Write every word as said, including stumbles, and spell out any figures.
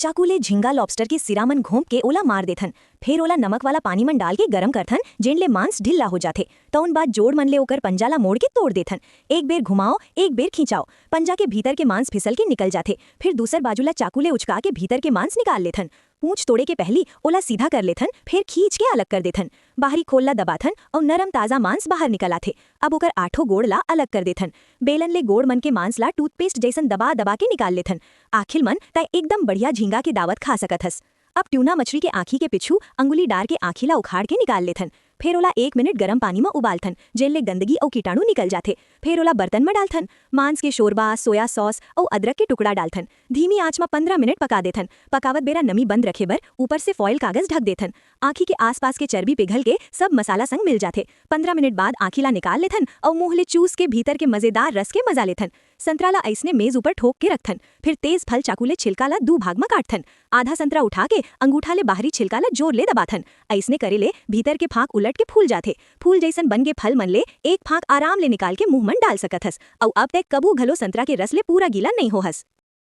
चाकू ले झींगा लॉबस्टर के सिरा मन घोंप के ओला मार देथन। फेर ओला नमक वाला पानी मन डाल के गरम करथन, जेन ले मांस ढिल्ला हो जाथे। तउन बाद जोड़ मन ले ओकर पंजा ला मोड़ के तोड़ देथन। एक बेर घुमाओ, एक बेर खींचाओ, पंजा के भीतर के मांस फिसल के निकल जाथे। फिर दूसर बाजू ला चाकू ले उचका के भीतर के मांस निकाल लेथन। पूंछ तोड़े के पहली ओला सीधा कर लेथन, फेर खींच के अलग कर देथन। बाहरी खोल ला दबाथन अउ नरम ताजा मांस बाहर निकल आथे। अब ओकर आठों गोड़ ला अलग कर देथन। बेलन ले गोड़ मन के मांस ला टूथपेस्ट जैसन दबा दबा के निकाल लेथन। आखिर मन तय एकदम बढ़िया झींगा के दावत खा सकत हस। अब ट्यूना मछली के आँखी के पिछू अंगुली डार के आँखी ला उखाड़ के निकाल लेथन। फेर ओला एक मिनट गरम पानी म उबालथन, जेन ले गंदगी अउ कीटाणु निकल जाथे। फेर ओला बर्तन म डालथन। मांस के शोरबा, सोया सॉस अउ अदरक के टुकड़ा डालथन। धीमी आंच म पंद्रह मिनट पका देथन। पकावत बेरा नमी बंद रखे बर ऊपर से फॉइल कागज ढक देथन। आँखी के आसपास के चर्बी पिघल के सब मसाला संग मिल जाथे। पंद्रह मिनट बाद आँखी ला निकाल लेथन अउ मुंह ले चूस के भीतर के मजेदार रस के मजा लेथन। संतरा ला अइसने मेज ऊपर ठोक के रखथन, फिर तेज फल चाकू ले छिलका ला दू भाग म काटथन। आधा संतरा उठा के अंगूठा ले बाहरी छिलका ला जोर ले दबाथन। अइसने करे ले भीतर के फांक उलट के फूल जाथे। फूल जइसन बन के फल मन ले एक फांक आराम ले निकाल के मुंह मन डाल सकत हस। अउ अब तय कभू घलो संतरा के रस ले पूरा गीला नइ हो हस।